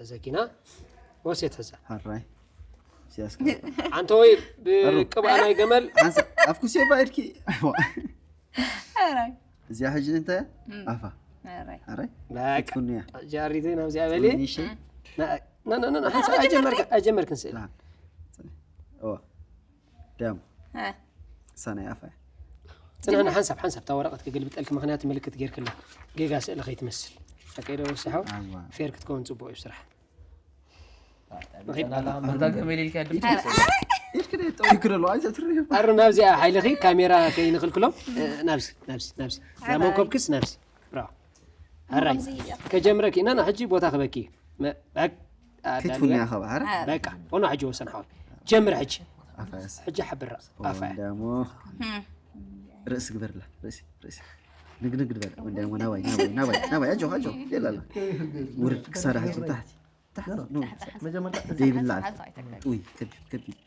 ዘኪና ወሴት ሕዛ። ሓራይ ሲያስካ ኣንተ ወይ ብቅብኣ ናይ ገመል ሓንሳ ኣብ ኩሴ ባይድኪ ኣራይ እዚኣ ሕጂ እንታይ ኣፋ ኣራይ ሓራይ በቃ ክትፍኑ እያ ጃሪተይ ናብዚኣ በሊ ኒሽ ና- ና- ና- ና- ሓንሳ ኣይጀመርክ- ኣይጀመርክን ስእሊ ዋ ደሞ ሳናይ ኣፋ እያ ፅንሕና ሓንሳብ ሓንሳብ እታ ወረቐት ክግልብጠልክ ምክንያት ምልክት ጌርክላ ጌጋ ስእሊ ከይትመስል ኣቀይደ ወስሓው ኣዋ ፌር ክትከውን ፅቡቅ እዩ ስራሕ መታ ገመል ኢልካ ድም ኢድክ ደ ጠዊክ ደሎ ኣይዘትሪ ኣር ናብዚኣ ሓይልኺ ካሜራ ከይንክልክሎም እ፣ ናብዚ ናብዚ ናብዚ እዛ መንኮብክስ ናብዚ ብራው ኣራይ ከጀምረኪ እና ሕጂ ቦታ ክበኪ መ- በቅ- ኣዳልያ። ክትፍኑ እያ ከባሓረ በቃ ሆኖ ሕጂ ወሰን ሓወይ ጀምር ሕጂ ኣፋያስ ሕጂ ሓብራ ኣፋ ደሞ ርእሲ ግበርላ ርእሲ ርእሲ ንግንግ ግበር ወንዳሞ ናባይ ናባይ ናባይ ናባይ ኣጆ ኣጆ የላላ ውርድ ክሳዳ ሕጂ ታሕቲ ታሕቲ ንውርድ መጀመርታ ዘይብላዕ ውይ ከቢድ ከቢድ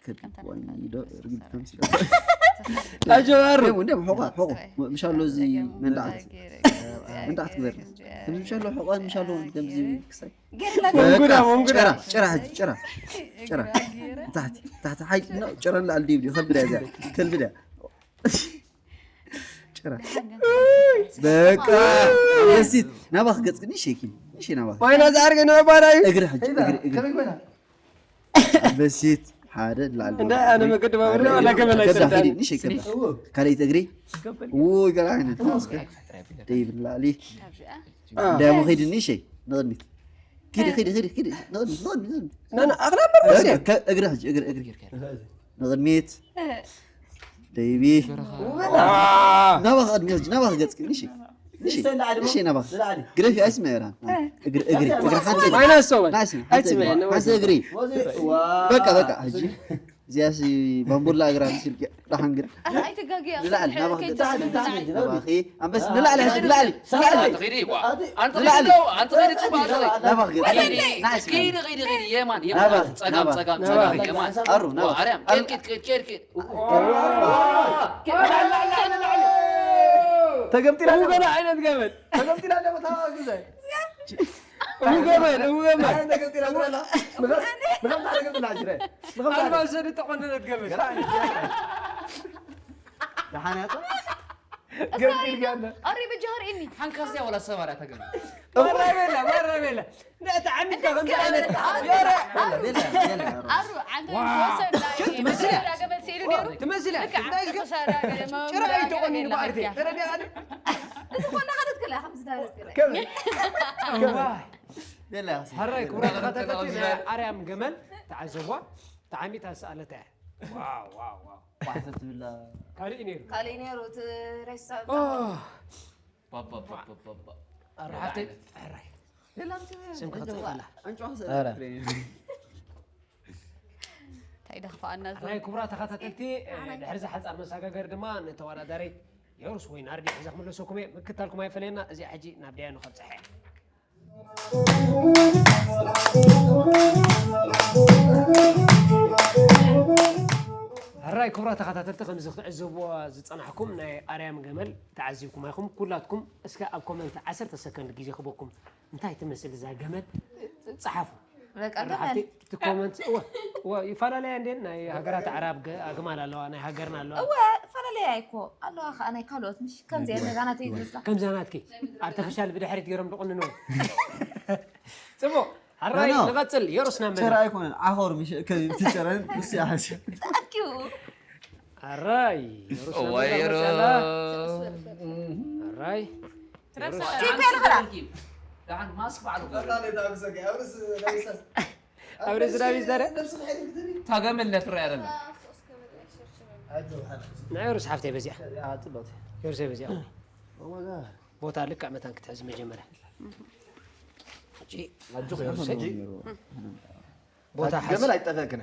ከቢድ ዋይ ዶ ርግድ ከምሲ ዶ ኣጆ ኣሩ ወንዳሞ ሖቋ ሖቋ ምሻሎ እዚ መንዳዓት መንዳዓት ግበር ከምዚ ምሻሎ ሖቋ ምሻሎ ከምዚ ክሳይ ገርላ መንጉዳ መንጉዳ ጭራ ጭራ ሕጂ ጭራ ጭራ ታሕቲ ታሕቲ ሓይ ጭራ ንላዕሊ ድዩ ከብዳ እያ ከልብዳ ጭራ በቃ የሲት ናባኽ ገጽ ግን ይሸኪ ይሸ ናባኽ ዋይና ዝዓርገ ንዕባዳ እዩ እግሪ ሕጂ እግሪ እግሪ ከመይ ኮይና በሲት ሓደ ንላዕሊ እንደ ኣነ መገዲ ባቡር ወላ ገመል ከብዳ ኣይሰዳን ሂዲ ንሸ ከብዳ ካልኣይቲ እግሪ ውይ ገላ ዓይነት ደይ ብላዕሊ እንዳሞ ኸይዲ ንሸ ንቕድሚት ኪዲ ኪዲ ኪዲ ኪዲ ንቕድሚት ንቕድሚት ንቕድሚት ናና ኣኽላ በርበስ እግሪ ሕጂ እግሪ እግሪ ንቕድሚት ደይቢ ናባኽ ቅድሚ ሕጂ ናባኽ ገጽኪ ንሺ ንሺ ንሺ ናባኽ ግደፊ ኣይስምዐ ራ እግሪ እግሪ እግሪ ሓንቲ ማይናስ ሰው ናይስ ሓንቲ እግሪ ኣይስምዐ ሓንቲ እግሪ በቃ በቃ ሕጂ እዚኣሲ ባምቡላ እግራ ምስልኪ ደሓን ግን ኣይትጋግያ ንላዕሊ ናባኽ ገጽ ናባኺ ኣንበስ ንላዕሊ ሕጂ ንላዕሊ ንላዕሊ ትኸይዲ ጓ ኣንቲ ኸይዲ ዶ ኣንቲ ኸይዲ ጽቡቅ ኣንቲ ኸይዲ ናባኽ ገጽ ኸይዲ ናይስ ኸይዲ ኸይዲ ኸይዲ የማን ናባኽ የማን ጸጋም ናባኽ ጸጋም ጸጋም የማን ኣሩ ናባኽ ማርያም ኣሩ ኬድ ኬድ ኬድ ኬድ ተገምጢላ ገና ዓይነት ገመል ተገምጢላ ደሞ ታግዘ እቡ ገመል እቡ ገመል ተገምጢላ ብላ ምኸም ተገምጢላ ጅረ ምኸም ኣልባሰ ዝተቆነነት ገመል ደሓንያቶ ገምጢል ጋር ኣሪ በጃ ርኢኒ ሓንካዝያ ወላ ሰባራ ተገም ማራ ቤላ ማራ ቤላ ነቲ ዓሚትካ ከምዚ ዓይነት ኣሩ ዓንተ ወሰድ ገመል ስኢሉ ነይሩ ትመስል ልክዕ ዓንተ ተሳራ ገለ ጭራ ኣይተቆኒኑ ብኣርቴ ተረዲኻ እዚ ኮና ኸደት ክላ ከምዚ ዳለት ክላ ዋይ ሕራይ ክቡራት ተኸታተልቲ ናይ ኣርያም ገመል ተዓዘብዋ ተዓሚታ ዝሰኣለታ እያ ዋው ዋው ዋው ባሕተ ትብላ ካልእ ነይሩ ካልእ ነይሩ እቲ ሬሳ ኦህ፣ ባባባባባ ኣረ ሓፍተይ ሕራይ ስም ክኸተልካ ዕንጫ እንታይ ደኽፋኣና ዘሎ ሕራይ ክቡራት ተኸታተልቲ ድሕሪ ዝሓፃር መሰጋገሪ ድማ ንተወዳዳሪት የሩስ ወይ ናርዲ ሒዛ ክምለሰኩም እየ ምክታልኩም ኣይፈለየና እዚኣ ሕጂ ናብ ደያኑ ከብፅሐ እየ ሕራይ ክቡራት ተኸታተልቲ ከምዚ ክትዕዘብዎ ዝፀናሕኩም ናይ ኣርያም ገመል ተዓዚብኩም ኣይኹም ኩላትኩም እስከ ኣብ ኮመንት ዓሰርተ ሰከንድ ግዜ ክበኩም እንታይ ትመስል እዛ ገመል ፀሓፉ በቃ ሓፍቲ እቲ ኮመንት እወ እወ ይፈላለያ እንዴን ናይ ሃገራት ኣዕራብ ገ- ኣግማል ኣለዋ ናይ ሃገርና ኣለዋ እወ ፈላለያ እኮ ኣለዋ ከዓ ናይ ካልኦት ምሽ ከምዚ እየ ነዛ ናተይ ዝመስላ ከምዛ ናትኪ ኣርተፊሻል ብድሕሪት ገይሮም ዝቆንንዎ ፅቡቅ ሕራይ ኖ፣ ኖ። ንቐፅል የሩስና መን ቸራ ኣይኮነን ዓኾር ምሽ ከቢብቲ ቸረን ንሱ ይሓሽ ተኣኪቡ ሕራይ የሩስና እዋይ መን የሩስ መፅኣላ? ሕራይ ቴፕ ያልኸላ ደሓን ማስክ ባዕሉ ኣብ ርእሲ ዳዊት ዘረ ታገመል ነትረ ያለና ንዓይ ሩስ ሓፍተይ በዚኣ ሩሰይ በዚኣ ቦታ ልክዕ መታን ክትሕዝ መጀመርያ ሕጂ ሩሰይ ቦታ ሓዝ ገመል ኣይጠፈክነ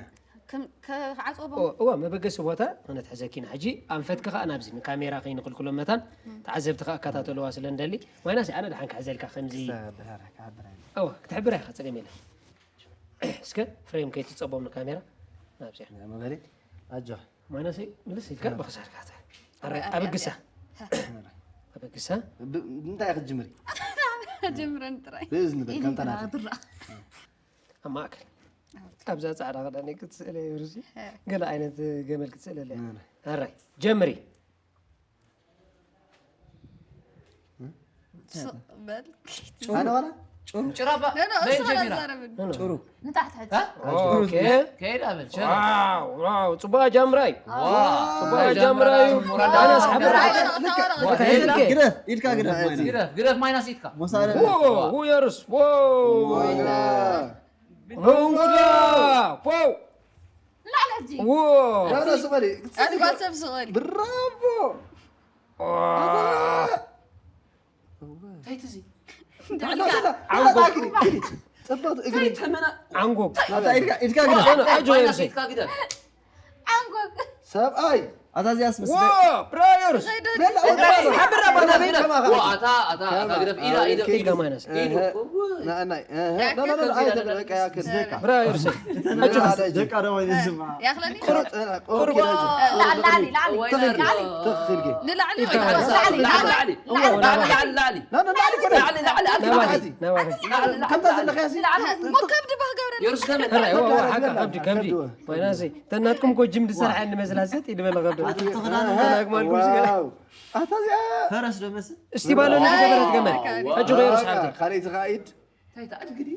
ክዓፅቦ እወ መበገሲ ቦታ ክነትሕዘኪና ሕጂ ኣንፈትኪ ከዓ ናብዚ ንካሜራ ከይንክልክሎ መታን ተዓዘብቲ ከዓ እከታተልዋ ስለ ንደሊ ማይናስ ኣነ ድሓን ክሕዘልካ ከምዚ እወ ክትሕብራ ኢኻ ፀገም የለን እስከ ፍሬም ከይትፀቦም ንካሜራ ናብዚኣ መበሊ ኣጆ ማይናስ ምልስ ኢልካ ብክሳድካ ኣበግሳ ኣበግሳ እንታይ ክትጅምሪ ጀምረን ጥራይ ብእዝኒ በል ከምታ ናትካ ትራ ኣብ ማእከል ኣብዛ ጻዕዳ ክዳን ክትስእለ ዮርሲ ገለ ዓይነት ገመል ክትስእለለ ኣራይ ጀምሪ ኣነ ዋላ ጭራባ በይ ጀሚራ ጭሩ ንታሕቲ ሕጂ ኦኬ ከይድ ኣበል ሸረ ዋው ዋው ጽቡቅ ጀምራይ ጽቡቅ ጀምራዩ ኣነስ ሓብራ ግረፍ ኢድካ ግረፍ ማለት ግረፍ ግረፍ ማይናስ ኢትካ ሞሳረ ው ዮርስ ው መንጉዳ ው ላዕሊ ሕጂ ው ዳዳ ስቐሊ ኣድጓል ሰብ ስቐሊ ብራቮ እንታይ ትዚ ጽብቕቲ እግሪ ተመና ዓንጎ ኣታ ኢድካ ኢድካ ግረፍ ኖ፣ ኖ፣ ኣጆ ማይናስ ዮርሲ ኢትካ ግደፍ ዓንጎግ ሰብኣይ ኣታ እዚኣስ ምስ ዎ ብራዮርስ ቤላ ወጣ ሓብራ ባና ቤት ከማኻ ኣታ ኣታ ኣታ ግደፍ ኢዳ ኢዳ ኢድካ ማይናስ ናኣናይ ያክል ብራዮርስ ደቃ ደሞ ይስማ ያኽለኒ ቁሩብ ኪዳጅ ላዕሊ ላዕሊ ተኽልጊ ንላዕሊ ኢድካ ላዕሊ ማይናስ ላዕሊ ላዕሊ ላዕሊ ናናናዕሊ ኮነ ላዕሊ ላዕሊ ኣልካ ናባኸ ታሕቲ ናባኸ ላዕሊ ላዕሊ ከምታ ዘለኸ ያሲ ላዕሊ ሞከብ ድባህ ገብረ የሩስ ከመን ራይ ዋ ዋ ሓቂ ከብዲ ከብዲ ማይናስ ተናትኩም እኮ ጅምዲ ሰርሓ እንመስላሰጥ ይድበለ ከብዲ ተናግማልኩም ሽገራ ኣታ እዚኣ ፈረስ ዶ መስል እስቲ ባሎ እናገበረት ገመል ሕጂ ኸይሩስ ሓብቲ ካልኣይቲ ኸዓ ኢድ እንታይ ተኣድግዲ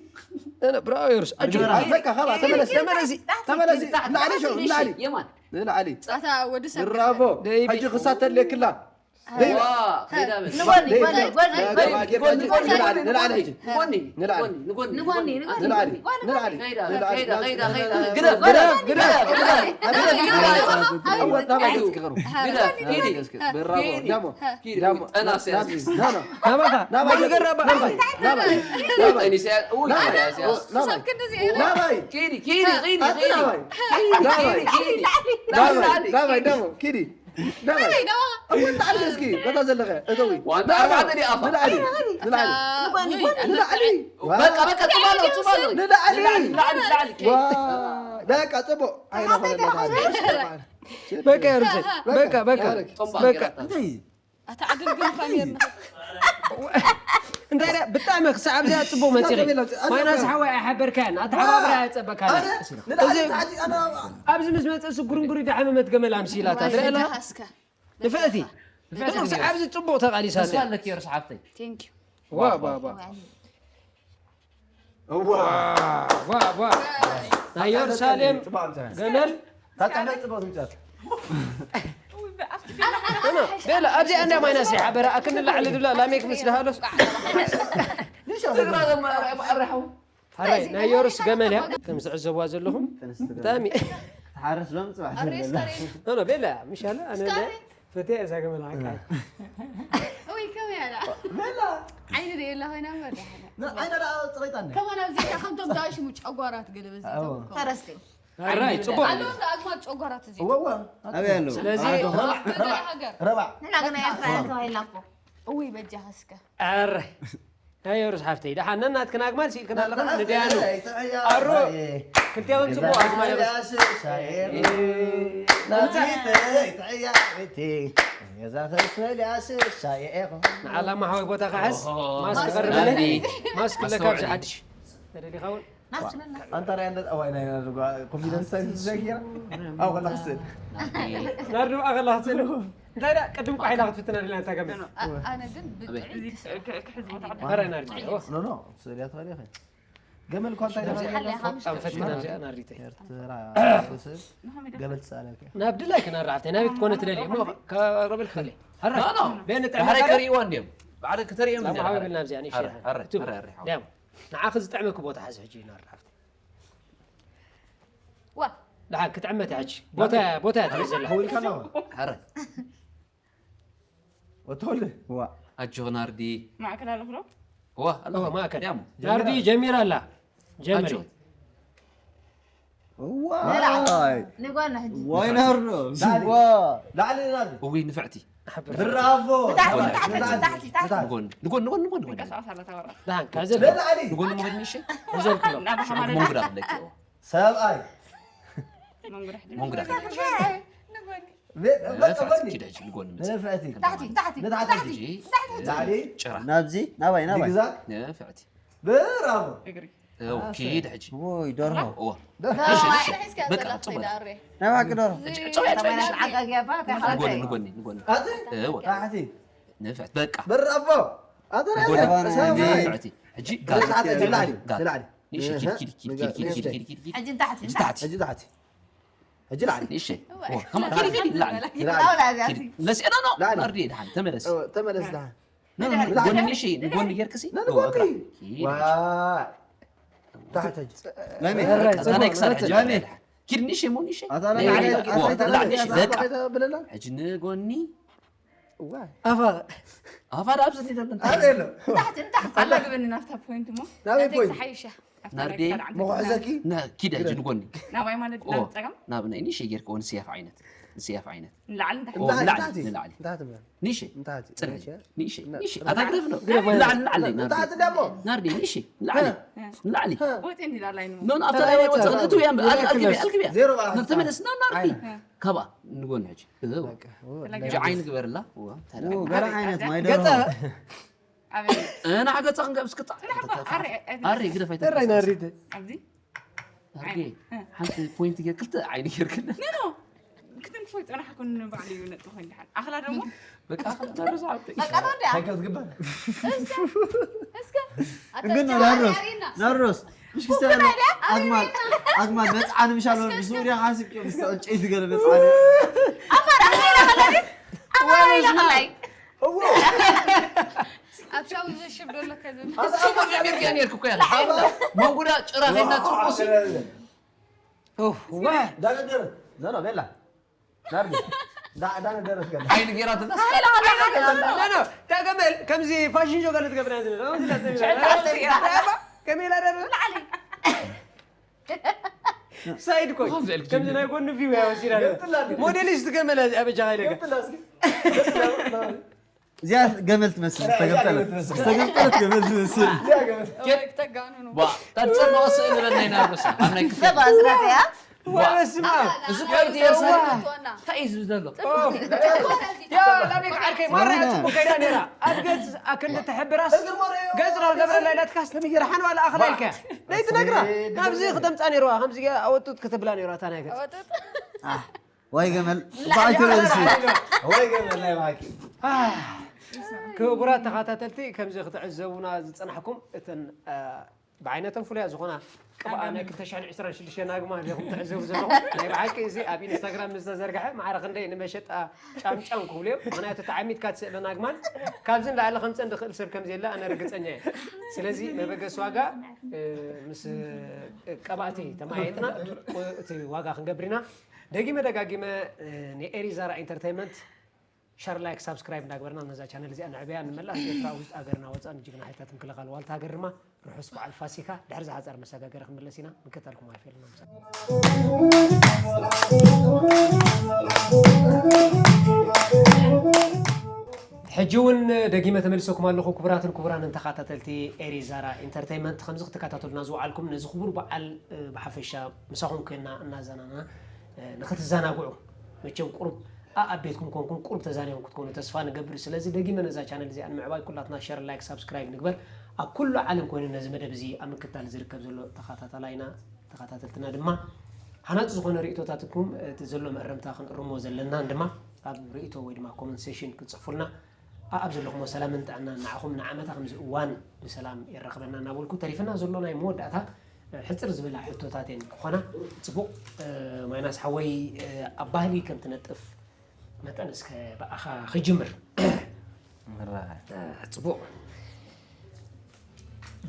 ብራዮርስ ኣጆ በቃ ኻባ ተመለስ ተመለሲ ተመለሲ ንላዕሊ ሸው ንላዕሊ የማን ንላዕሊ ጻታ ወዲ ሰብ ብራቮ ደይቢ። ሕጂ ክሳተልየክላ ዋ ከይዳ በል ንጎኒ ጎኒ ጎኒ ንላዕሊ ንላዕሊ ሕጂ ንጎኒ ንላዕሊ ንጎኒ ንጎኒ ንጎኒ ንላዕሊ ንላዕሊ ከይዳ ከይዳ ከይዳ ግረፍ ግረፍ ኣወል ናባይ ክትቅሩ ግረፍ ኪዲ ብራቮ ዳሞ ኪዲ ዳሞ ጠናስ ያዝ ናባኻ ናባይ ይገረባ ናባይ ጠኒስ ያዝ ውይ ናባይ ያዝ ያዝ ናባይ ሰብክ እንደዚህ ናባይ ኪዲ ኪዲ ኪዲ ኣቲ ናባይ ናባይ ናባይ ናባይ ዳሞ ኪዲ ናባይ እወ ንዓሊ እስኪ በታ ዘለኸ እተዊ ዋንታ ኣርባዕተ ዲኣፋ ንላዕሊ ንላዕሊ ንላዕሊ በቃ በቃ ጽባሎ ጽባሎ ንላዕሊ ንላዕሊ ንላዕሊ ዋ በቃ ጽቡቅ ኣይነኾነ በቃ ዮርስ በቃ በቃ ጾምባ በቃ ገራታ ኣታ ዕድል ግን ካሜር እንታይ ደኣ ብጣዕሚ ክሳዕ ኣብዚኣ ጽቡቅ መጺኺ ማይናስ ሓወይ ኣይሓበርካያን ኣተሓባብራ ኣየጸበካን ኣብዚ ምስ መጸ ስጉርንጉሪ ደሓመመት ገመል ኣምሲላ እታ ትርኢ ኣለኻ እስከ ንፍዕቲ ክሳዕ ኣብዚ ጽቡቅ ተቓሊሳ ተስፋ ኣለኪ ዮርስ ሓብተይ ቴንክ ዩ ዋ ዋ ዋ እዋ ዋ ዋ ናይ የሩሳሌም ገመል ታጣመጥ ቦት ምጫት ቤላ ኣብዚኣ እንዳ ማይናስ ሓበረ ኣክንላዕሊ ድብላ ላሜክ ምስ ደሃሎስ ትግራ ዘማርያ ማዕረሐው ሓራይ ናይ ዮርስ ገመል እያ ከም ዝዕዘብዋ ዘለኹም ብጣዕሚ ሓረስ ሎም ጽባሕ ኖ ኖ ቤላ ምሻለ ኣነ ፈትያ እዛ ገመል ሓቃ ወይ ከመይ ኣላ ዓይኒ ደ የላ ኮይና እምበር ደሓና ዓይና ደኣ ጽቂጣኒ ከማን ኣብዚ ኢልካ ከምቶም ዳሽሙ ጨጓራት ገለ በዚ ኣዎ። ተረስቲ ሓራይ ጽቡቅ ኣለዎም ዶ ኣግማል ጨጓራት እዚ እወ ኣበይ ኣለዉ ስለዚ ገለ ሃገር ረባዕ ንሕና ግን ኤርትራ ተባሂልና እኮ እውይ በጃ እስከ ኣረ ናይ ዮርስ ሓፍተይ ደሓን ነናትክን ኣግማል ሲልክን ኣለኹም ንድያኑ ኣሮ ክልቲኦም ጽቡቅ ኣግማል ንዓላማ ሓወይ ቦታ ክሕዝ ማስክ ቀርብለይ ማስክ ለካ ኣብዚ ሓድሽ ተደሊኻ እውን ኣንታ ራይ እንደ ኣዋይ ናይ ናይ ኮንፊደንስ ሳይንስ ዘጊራ ኣብ ከላ ክስል ናርዲ ብኣ ከላ ክስል እንታይ ደኣ ቅድም ቋሒላ ክትፍትና ዲላ እንታይ ገመል ኣነ ግን ብጥዕሚ ኧረ ናርዲ ኖ ኖ ስልያ ተባለ ገመል ኳንታ ሓለያ ካብ ኣብ ፈትና እዚኣ ናርዲተይ ኤርትራ ገመል ትሰኣለልካ ናብ ድላይ ክናራሕተይ ናበይ ክትኮነ ትደሊ እሞ ከረብል ክፈለይ ኖ ኖ ቤን ባዕዳይ ከርእይዋ እንዲዮም ባዕዳይ ክተርእዮም ናብ ሓወይ ብልና ኣብዚኣ ንእሽተይ ኣረ ኣረ ደሓን ኣረ ሓው ደም ንዓኺ ዝጥዕመኪ ቦታ ሓዚ ሕጂ ናራሕተይ ዋ ደሓን ክጥዕመት እያ ሕጂ ቦታ ቦታ እያ ትብል ዘላ ከውልካ ኣለዋ ኣረ ወተወልደ ዋ ኣጆ ናርዲ ማዕከል ኣለኹ ዶ ዋ ኣለዋ ማእከል ያሞ ናርዲ ጀሚራ ኣላ ጀምሪ ኣጆ ዋይ ንጓና ሕጂ ዋይ ናርዶ ዋ ላዕሊ ናርዲ እውይ ንፍዕቲ ብራቮ ታሕቲ ታሕቲ ታሕቲ ታሕቲ ንጎን ንጎን ንጎን ንጎን ንጎን ቀሳቀስ ኣላ ተወራ ደሓን ካብዘል ንጎን ንጎን ንሽ ዘልክሎ ናብ ሓማለ መንጉዳ ለኪ ሰብኣይ መንጉዳ በቃ በኒ ኪዳጅ ንጎን ንፍዕቲ ታሕቲ ታሕቲ ንታሕቲ ታሕቲ ሕጂ ታሕቲ ጭራ ናብዚ ናባይ ናባይ ግዛ ንፍዕቲ ብራቮ እግሪ እዎ፣ ኪድ ሕጂ። ወይ ደርሆ። እዎ። ደርሆ እሺ፣ ማይ እሺ። ሒዝካ በቃ ዘለኻ ጽቡቅ። ይዳሬ። ናይ ባቂ ደርሆ። እጭ- ጨው ያጭ- ተመለስ ዓጋጊ ኣባ እንታይ ንጎኒ፣ ሓወይ? ንጎኒ፣ ንጎኒ። ኣቲ እዎ። ታሕቲ ንፍዕት፣ በቃ። በራቦ ኣቲ ንጎኒ። ራእታ ሰማይ ንፍዕቲ። ሕጂ ንላዕሊ፣ ንላዕሊ፣ ጋር። ንላዕሊ። ንእሽተይ ኪድ፣ ኪድ፣ ኪድ፣ ኪድ፣ ኪድ፣ ኪድ፣ ኪድ፣ ኪድ፣ ኪድ። ሕጂ ንታሕቲ ንታሕቲ። ሕጂ ታሕቲ። ሕጂ ላዕሊ። ንእሽተይ። እዎ፣ ከማን ኪድ፣ ኪድ፣ ላዕሊ። ንላዕሊ። ጣውላ እዚኣ ኪድ። መሲእና ነው። ላዕሊ። ናርዲ፣ ድሓን ተመለስ። ኦ፣ ተመለስ ዳ። ንጎኒ ንእሽተይ፣ ንጎኒ ጌርክሲ። ንጎኒ። እዎ፣ እግራ። ኪድ። ዋይ። ታሕቲ ሕጂ። ለሚ በቃ፣ እዛ ናይ ክሳድ ሕጂ ለሚ ኪድ ንእሽተይ፣ ሞ ንእሽተይ። ኣታ ናይ ለሚ ላዕሊ፣ ኣታ እዎ፣ ለሚ ላዕሊ፣ በቃ። ብለላ። ሕጂ ንጎኒ። ዋይ። ኣፋ ኣፋ ዳ ኣብዚ ደለን። ኣበይ ኣሎ? ንታሕቲ ንታሕቲ ኣላ ግበኒ ናብታ ፖይንት እሞ ናበይ ናተይ ፖይንት? ክሓይሻ ኣብታ ናርዲ። ናይ ክሳድ ዓንተይ መቑሕ ዘኪ? ና ኪድ ሕጂ ንጎኒ። ናባይ ማለት ኦ፣ ናብ ጸገም ናብ ናይ ንእሽተይ ጌርክዎ ንስያፍ ዓይነት። ንስያፍ ዓይነት። ንላዕሊ ንታሕቲ ኦ፣ ንላዕሊ፣ ንታሕቲ። ንላዕሊ። ንታሕቲ ብለላ። ንእሽተይ። ንታሕቲ። ጽንሕ። ንእሽተይ። ንእሽተይ። ና- ንእሽተይ። ኣታ ግደፍ ነው። ግደፍ። ንላዕሊ፣ ንላዕሊ። ናርዲ። ንታሕቲ ደሞ። ናርዲ፣ ንእሽተይ። ንላዕሊ። ንላዕሊ። ወጤ እንዲላ ላይን ኖ፣ ኖ፣ ኣብታ ላይ ወጥተን እትው እያ። ኣልግብያ፣ ኣልግብያ። ዜሮ በኣል። ተመለስ፣ ና ናርዲ። ኣይ። ካብኣ ንጎኒ ሕጂ። እዎ። ሕጂ ዓይኒ ግበርላ። እዎ፣ ተላ። ገለ ዓይነት ማይ ደርሆ። ኣበይ እና ሓገጻ ክንገብስ ክጣ። ኣሪ ግደፍ ኣይተ። ተራይ ናሪተ ኣብዚ ኣርጌ ሓንቲ ፖይንት ጌር ክልተ ዓይኒ ጌርክለ። ኖ ኖ ክትንፎ ይጸናሕኩን ባዕሉ እዩ ነጥብ ኮይኑ ድሓን ኣኽላ ደሞ በቃ ኣኽላ ደርዛ ዓብተይ። በቃ ተወዲኣ ሓገዝ ግበር። እስከ ግን ናሮስ ናሮስ ምሽ ክሰለ ኣግማል ኣግማል መጽዓን ምሻሎ ብሱሪያ ሓስብ ኪዮ ምስ ዕንጨይቲ ገለ መጽዓን ኣፋር ኣኽላ ከለኒ ኣፋር ኢላ ከላይ ኣብ ሻው ዝሽብ ዶ ኣለካ ዝብል ጀሚር ገ ኔርኩ እኮ ያለ መንጉዳ ጭራ ኸይና ጽቡቅ ሲ ዳነደረ ኖ ኖ ቤላ ናርዲ ዳ- ዳነደረ ገለ ዓይኒ ጌራትና ኖ ኖ ታገመል ከምዚ ፋሽን ሾው ገለ ትገብር እያ ዝብል ከምዚ ዳ ትብል ከመይ ኢላ ደረ ሳይድ ኮይ ከምዚ ናይ ጎኑ ቪው ያ ወሲዳ ሞዴሊስት ገመል ኣበጃ ኢለካ እዚኣ ገመል ትመስል ዝተገምጠለት ዝተገምጠለት ገመል ትመስል ተጋኑ ነው ዋ ታድ ጸባቕ ስእሊ በናይ ናርዶስ ኣብ ናይ ክፍል ሰብ ኣስራተያ ወበስማ እዚ ፖይንት የርሳ እንታይ እዩ ዝብል ዘሎ ያ ላሜክ ዓርከይ ማራ እያ ጽቡቅ ከይዳ ነይራ ኣብ ገጽ ኣክንዲ ትሕብራስ ገጽ ዳልገብረላ ኢላትካስ ከመይ ገይራ ሓንዋ ለኣኽላ ኢልካያ ደይትነግራ ካብዚ ክተምጻ ነይርዋ ከምዚ ኣወጡት ክትብላ ነይርዋ እታ ናይ ገጽ ወይ ገመል ብዓይተበልሲ ወይ ገመል ናይ ብሓቂ ክቡራት ተኸታተልቲ ከምዚ ክትዕዘቡና ዝጸናሕኩም እተን ብዓይነተን ፍሉያት ዝኾና ቅብኣ ናይ ክልተ ሽሕን ዕስራን ሽዱሽተን ኣግማል ኢኹም ትዕዘቡ ዘለኹም ናይ ብሓቂ እዚ ኣብ ኢንስታግራም ዝተዘርግሐ ማዕረ ክንደይ ንመሸጣ ጫምጫም ክብሉ እዮም ምክንያቱ ተዓሚትካ ትስእለን ኣግማል ካብዚ ንላዕሊ ከምፀን ዝኽእል ሰብ ከም ዘየለ ኣነ ርግፀኛ እየ ስለዚ መበገሲ ዋጋ ምስ ቀባእቲ ተመያየጥና እቲ ዋጋ ክንገብር ኢና ደጊመ ደጋጊመ ንኤሪዛራ ኢንተርቴይንመንት ሸር ላይክ ሳብስክራይብ እንዳግበርና ነዛ ቻነል እዚኣ ንዕብያ ንመላእ ኤርትራ ውሽጢ ሃገርና ወፃእን ጅግና ሓይልታት ምክልኻል ዋልታ ሃገር ድማ ርሑስ በዓል ፋሲካ ድሕሪ ዝሓፀረ መሰጋገሪ ክንምለስ ኢና ምክታልኩም ኣይፈልና ሕጂ እውን ደጊመ ተመሊሰኩም ኣለኹ ክቡራትን ክቡራንን ተኸታተልቲ ኤሪ ዛራ ኢንተርቴይንመንት ከምዚ ክትከታተሉና ዝውዓልኩም ነዚ ክቡር በዓል ብሓፈሻ ምሳኹም ኮይና እናዘናና ንክትዘናግዑ መቸም ቁሩብ ኣብ ቤትኩም ኮንኩም ቁሩብ ተዛኒቦም ክትኮኑ ተስፋ ንገብር ስለዚ ደጊመ ነዛ ቻነል እዚኣ ንምዕባይ ኩላትና ሸር ላይክ ሳብስክራይብ ንግበር ኣብ ኩሉ ዓለም ኮይኑ ነዚ መደብ እዚ ኣብ ምክታል ዝርከብ ዘሎ ተኸታተላይና ተኸታተልትና ድማ ሃናፂ ዝኾነ ርእቶታትኩም እቲ ዘሎ መእረምታ ክንእርሞ ዘለናን ድማ ኣብ ርእቶ ወይ ድማ ኮመንት ሴሽን ክትፅሕፉልና ኣብ ዘለኹሞ ሰላምን ጥዕናን ንዓኹም ንዓመታ ከምዚ እዋን ብሰላም የራኽበና እናበልኩ ተሪፍና ዘሎ ናይ መወዳእታ ሕፅር ዝበላ ሕቶታት እየን ክኾና ፅቡቕ ማይናስ ሓወይ ኣብ ባህሊ ከም ትነጥፍ መጠን እስከ ብኣኻ ክጅምር ፅቡቕ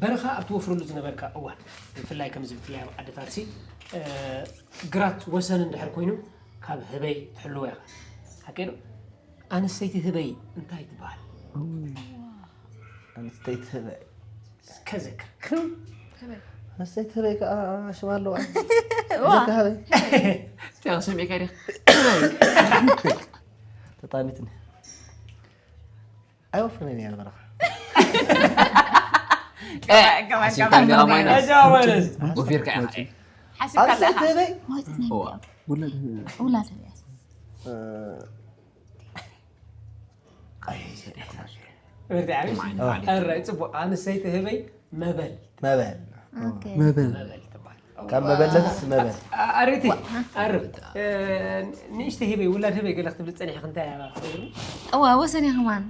በረኻ ኣብ ትወፍረሉ ዝነበርካ እዋን ብፍላይ ከምዚ ብፍላይ ኣብ ዓድታት ሲ ግራት ወሰን እንድሕር ኮይኑ ካብ ህበይ ትሕልዎ ኢኻ ሓቂ ዶ ኣንስተይቲ ህበይ እንታይ ትበሃል ኣንስተይቲ ህበይ ከዘክር ኣንስተይቲ ህበይ ከዓ ሽማ ኣለዋ ሰሚዕካ ዲ ተጣሚትኒ ኣይወፍርን እየ በረኻ ሓሲብካ እንዲራ ማይናስ ወፊርካ ኢኻ ሓሲብካ ኣለኻ ህበይ ውላድ እረ ፅቡቅ ኣንስተይቲ ህበይ መበል መበል ኦኬ። መበል መበል ትበሃል። ካብ መበለት መበል ኣሬቲ ኣር ንእሽተ ሂበይ ውላድ ሂበይ ገለ ክትብል ፀኒሕክ እንታይ እዋ ወሰን ከማን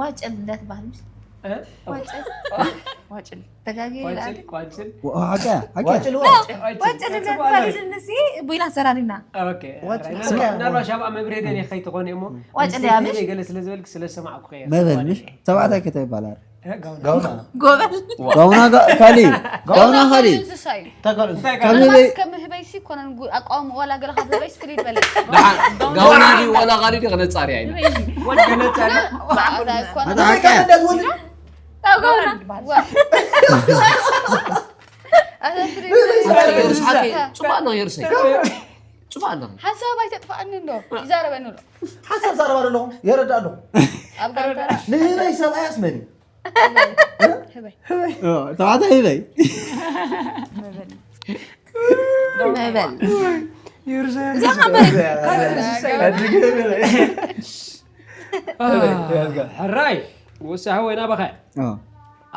ዋጭል እንዳትበሃል ምስ ዋጭል ዋጭል ተጋጊ ይላል ቋንጭል ሓቂ ሓቂ ዋጭል ዋጭል እንዳትበሃል ንሲ ቡይና ሰራሪና ምናልባሽ ኣብኣ መብርሄ ደን ከይትኾነ እሞ ዋጭል ያምሽ ገለ ስለ ዝበልክ ስለ ሰማዕኩ ከየ መበል ምሽ ተባዕታይ ከታ ይባላል ጋውና ጎበል ጋውና ጋ- ካሊ ጋውና ካሊ እንስሳ እዩ ተጋሉ ካብ ህበይ ከምህበይሲ ኮነን ኣቃውም ዋላ ገለ ካብ ህበይስ ፍልይ ዝበለ ደሓን ጋውና ድዩ ወላ ኻሊ ድዩ ክነጻሪ ኣይነ ኣታ ሓቂ ጽቡቅ ኣለኺ ርእሰይ ጽቡቅ ኣለኺ ሓሳብ ኣይተጥፋኣኒ እንዶ ይዛረበኒ ኣሎ ሓሳብ ዛረባ ኣለኹ የረዳ ኣለኹ ኣብ ጋንተራ ንህበይ ሰብኣይ ኣስመኒ ህበይ ተባዕታይ ህበይ መበል ሕራይ ወሳሒ ወይ ናባኸ ኦ፣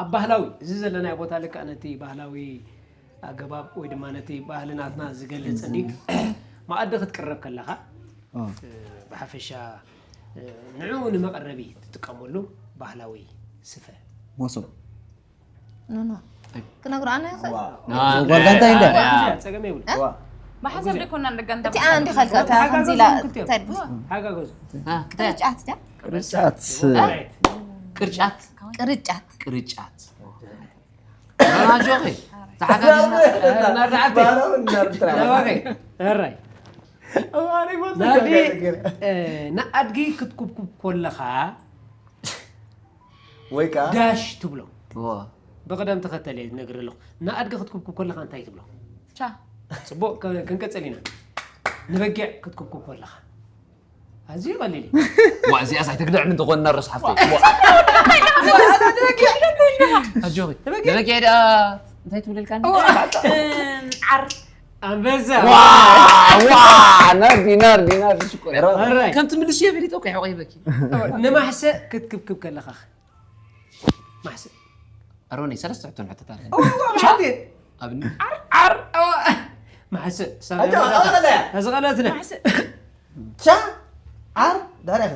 ኣብ ባህላዊ እዚ ዘለናዮ ቦታ ልክዕ ነቲ ባህላዊ ኣገባብ ወይ ድማ ነቲ ባህሊ ናትና ዝገልፅ እንዲ መኣዲ ክትቅረብ ከለኻ ኦ፣ ብሓፈሻ ንዕኡ ንመቐረቢ ትጥቀመሉ ባህላዊ ስፈ መሶብ ኖኖ ክነግሩ ኣነ ጓል ጋንታ እንደ ፀገም የብሉ ብሓሳብ ደኮና ንጋንታ እቲኣ እንዲ ኸልካ እታ ከምዚ ኢላ እንታይ ድብሃል ሓጋገዙ ቅርጫት ድያ ቅርጫት ቅርጫት ቅርጫት ቅርጫት ራናጆኺ ተሓጋጊዝና ናባኸ ሕራይ ናዲ ንኣድጊ ክትኩብኩብ ኮለኻ ወይ ከዓ ዳሽ ትብሎ ዋ ብቅደም ተኸተል እየ ዝነግር ኣለኹ ንኣድጊ ክትኩብኩብ ኮለኻ እንታይ ትብሎ ቻ ፅቡቅ ከ- ክንቀፅል ኢና ንበጊዕ ክትኩብኩብ ኮለኻ ኣዝዩ ቀሊል እዩ ዋ እዚኣ ሳይተግድዕ ምን ተኾንና ርስ ሓፍተይ ኣጆኺ ንበጊዕ ደኣ እንታይ ትብልልካ ዓር ኣንበዛ ዋ ዋ ናርዲ ናርዲ ናርዲ ሽኮር ሕራይ ከም ትምልስ እየ ፈሊጠ እኮ ይሕቆ ይበኪ ንማሕሰ ክትክብክብ ከለኻ ማሕሰ ኣሮኒ ሰለስተ ሕቶን ሕቶታት ሻቴ ኣብኒ ዓር ማሕሰ ኣጆ፣ ኣጆ፣ ኣጆ። እዚ ቀለትና ቻ ዓር ዳርያኸ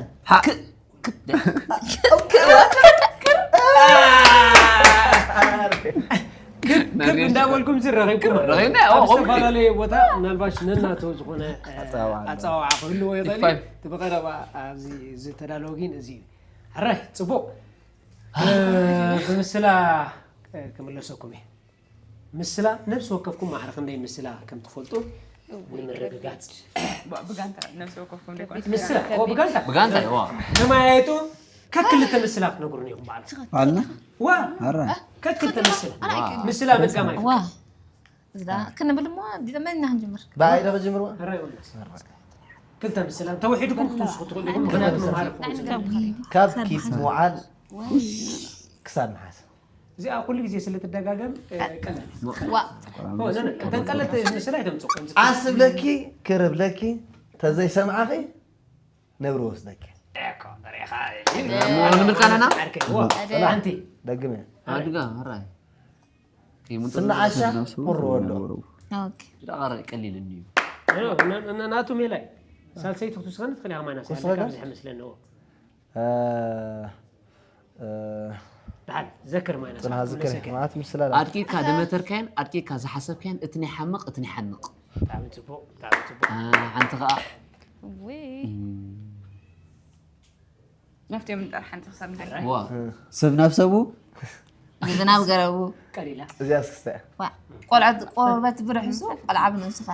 ክብ እንዳበልኩም ዝረኺብኩም ረኺብና፣ ኦ፣ ኣብ ኦኬ። ዝተፈላለየ ቦታ ምናልባሽ ነናቶ ዝኾነ ኣጸዋውዓ። ኣፀዋውዓ ክህልዎ ይኽእል ይፋይ። እዩ እቲ ብቐረባ ኣብዚ ዝተዳለወ ግን እዚ እዩ ሕራይ ፅቡቅ ብምስላ ክምለሰኩም እየ ምስላ ነብሲ ወከፍኩም ማዕረ ክንደይ ምስላ ከም ትፈልጡ ንምርግጋፅ ብጋንታ ነብሲ ወከፍኩም ደይኮነ ምስላ ኦ ብጋንታ ብጋንታ እዋ ተማያየጡ ከክልተ ምስላ ክትነግሩን ኢኹም በዓል ኣልና ዋ ኣረ ከክልተ ምስላ ምስላ ምድጋም ኣይፍ ዋ እዛ ክንብል እሞ መና ክንጅምር ብኣይ ዶ ክጅምርዋ ሕራይ ወለስ ክልተ ምስላ ተውሒድኩም ክትውስኹ ትኽእሉ ኢኹም ምክንያቱ መምሃርኩም ካብ ኪስ ምውዓል ክሳብ ምሓዝ እዚኣ ኩሉ ግዜ ስለ ትደጋገም ቀለል ዋ እተን ቀለልቲ ምስላ ኣይተምፅቑ ዓስ ብለኪ ክርብ ለኪ ተዘይሰምዓኺ ነብሪ ወስደኪ ምልካ ኣለና ሓንቲ ደግመ ኣድጋ ራይ ስና ዓሻ ቁሪ ወዶ ዳቐረ ቀሊል እንዩ ናቱ ሜላይ ሳልሰይቲ ክትውስኸኒ ትኽእል ኢኻ ማይናስ ክውስኸካ? ዝሕምስለኒ እ፣ እ፣ ድሓን ዘክር ማይናስ ፅንሃ ዝክር ማለት ምስላ ኣድቂካ ደመተርካያን ኣድቂካ ዝሓሰብካያን እቲ ናይ ሓምቕ እቲ ናይ ሓንቕ ብጣዕሚ ፅቡቅ ብጣዕሚ ፅቡቅ ሓንቲ ከዓ ናፍቲ እዮም ንጠር ሓንቲ ክሳብ ንገር ዋ ሰብ ናብ ሰቡ ዝናብ ገረቡ ቀሊላ እዚኣ ስክስታ እያ ዋ ቆልዓ ቆርበት ብርሕሱ ቆልዓ ብነብስኻ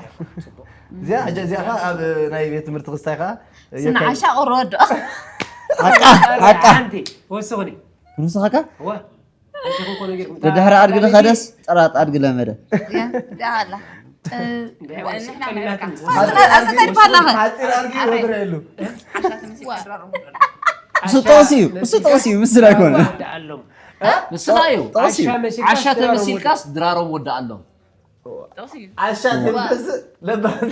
እዚኣ ሕጂ እዚኣ ከዓ ኣብ ናይ ቤት ትምህርቲ ክስታይ ከዓ ስና ዓሻ ቁሪ ወዶ ሓቃ ሓቃ ሓንቲ ወስኹኒ ክንስኻካ ዋ ሓንቲ ኮነ ጌርኩም ደድሕሪ ኣድጊ ዝኸደስ ጥራት ኣድጊ ለመደ ያ ዳላ ቀሊላትን ኣስተዳድባላኸ ሓፂር ኣድጊ ወድረ የሉ እሱ ጠቕሲ እዩ እሱ ጠቕሲ እዩ ምስል ኣይኮነ ኣሎም ምስላ እዩ ጠቕሲ እዩ ዓሻ ተመሲልካስ ድራሮም ወዳኣሎም ጥቕሲ እዩ ዓሻ ተንተስ ለባም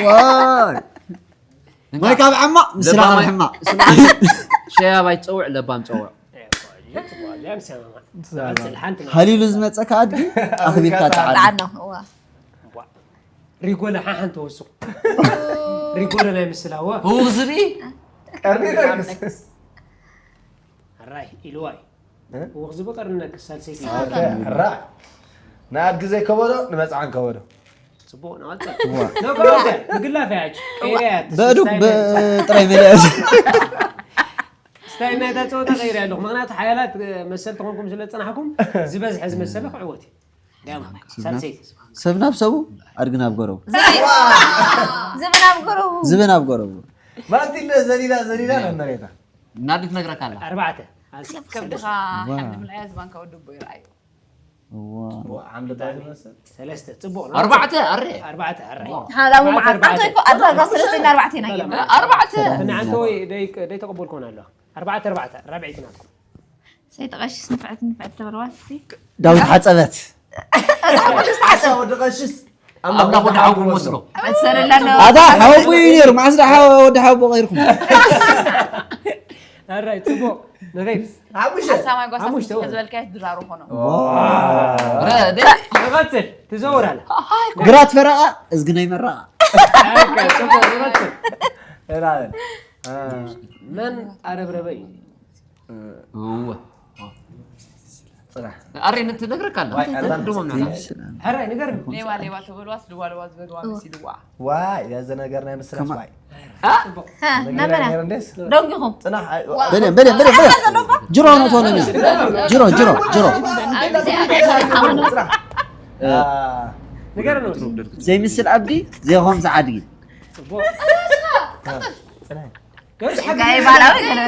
ዋይ ማይ ካብ ዓማ ምስላ ካብ ሕማ ሸያብ ኣይትፀውዕ ለባም ፀውዕ ጽቡቕ፣ እዚኣ ንሰማማዕ። ንሰማማዕ። ንቐጽል፣ ሓንቲ ናይ ሃሊሉ ዝመፀካ ኣድጊ ኣኽቢርካ ጣዓሚ። ጣዓና እዋ ሪጎለ ሓሓን ተወስኹ። ሪጎለ ናይ ምስላ፣ እዋ። ህውኽ ዝብኢ ቀርኒ ነግስ ኣራይ፣ ኢልዋይ። እወኽ ዝበ ቀርኒ ነግስ፣ ሳልሰይቲ። ራ ንኣድጊ ዘይከበዶ ንመፅዓን ከበዶ ጽቡቕ፣ ንቐጽል። ኖ፣ ከበደ፣ ምግላፍ እያ፣ ሕጂ። ቀይረ እያ፣ እቲ በእዱግ ስታይል፣ ብጥራይ መለያሽ ስታይል ናይታ ጸወታ ቀይረ ኣለኹ። ምኽንያቱ ሓያላት መሰል ተኾንኩም ስለ ዝጸናሕኩም፣ ዝበዝሐ ዝመሰለ ክዕወት እዩ። ዳማ፣ ሳልሰይቲ። ሰብ ናብ ሰቡ ኣድጊ ናብ ገረቡ ዝብናብ ገረቡ ዝብእ ናብ ገረቡ ማንቲለ ዘሊላ ዘሊላ ነመሬታ ናዲ ትነግረካ ኣላ ኣርባዕተ። ከብድኻ ሓንዲ ምልዓያ ዝባንካ ወዲ ኣቦ ይርኣዩ። እዋ ዓምልባ ዝመስል ሰለስተ፣ ጽቡቕ። ኣርባዕተ ኣረ ኣርባዕተ፣ ኣረ። ሓላዊ መዓት ኣንተ እኮ ኣታ ጋር ሰለስተ እና ኣርባዕተ ኢና ጌርና ኣርባዕተ ንዓንተ ወይ ደይ-፣ ደይተቐበልኮን ኣለዋ። ኣርባዕተ፣ ኣርባዕተ፣ ራብዐይቲ ናትኩም። ሰይተቐሽስ ንፍዕት ንፍዕት ተበልዋ እስቲ ዳዊት ሓፀበት ሓሳ ወዲ ቀሽስ ኣምላኽ ወዲ ሓው ክመስሎ ዕሰር ኣለና ኣታ ሓወቦ እዩ ነይሩ። መዓስ ደሓ ወዲ ሓወቦ ቀይርኩም? ኣራይ፣ ጽቡቕ። ንኸይድ። ሓሙሽተ ሓሳማይ ጓሳ ሓሙሽተ ስልስተ ወረ። ዝበልካዮ ድራሩ ኾኖ። ረ ደ ንቐጽል። ትዘውር ኣላ። ግራት ፈረቓ እዝግነይ መረቓ። ኦኬ፣ ጽቡቕ፣ ንቐጽል። ራበል መን ኣረብረበ እዩ? እወ ፅናሕ ኣሬ ነቲ ነግረካ ኣላ ዋይ፣ ኣታ ድሞ ምናምን ሕራይ፣ ንገርኒ። ሌባ ሌባ ተበልዋስ ድዋ ድዋ ዝበልዋ መሲልዋ። ዋይ ያዘ ነገር ናይ ምስራች ከማ- ዋይ ጽቡቕ። ናበና ነገር እንዴስ ደንጊኹም ፅናሕ በደም በደም በደም በደም ጅሮ ነው ትሆነ ጅሮ ጅሮ ጅሮ ንገርኒ። ዘይምስል ኣብዲ ዘይኾምዚ ዓድጊ ጽቡቕ። ፅናሕ ገርስ ሓቂ ጋይ ባላዊ ገለ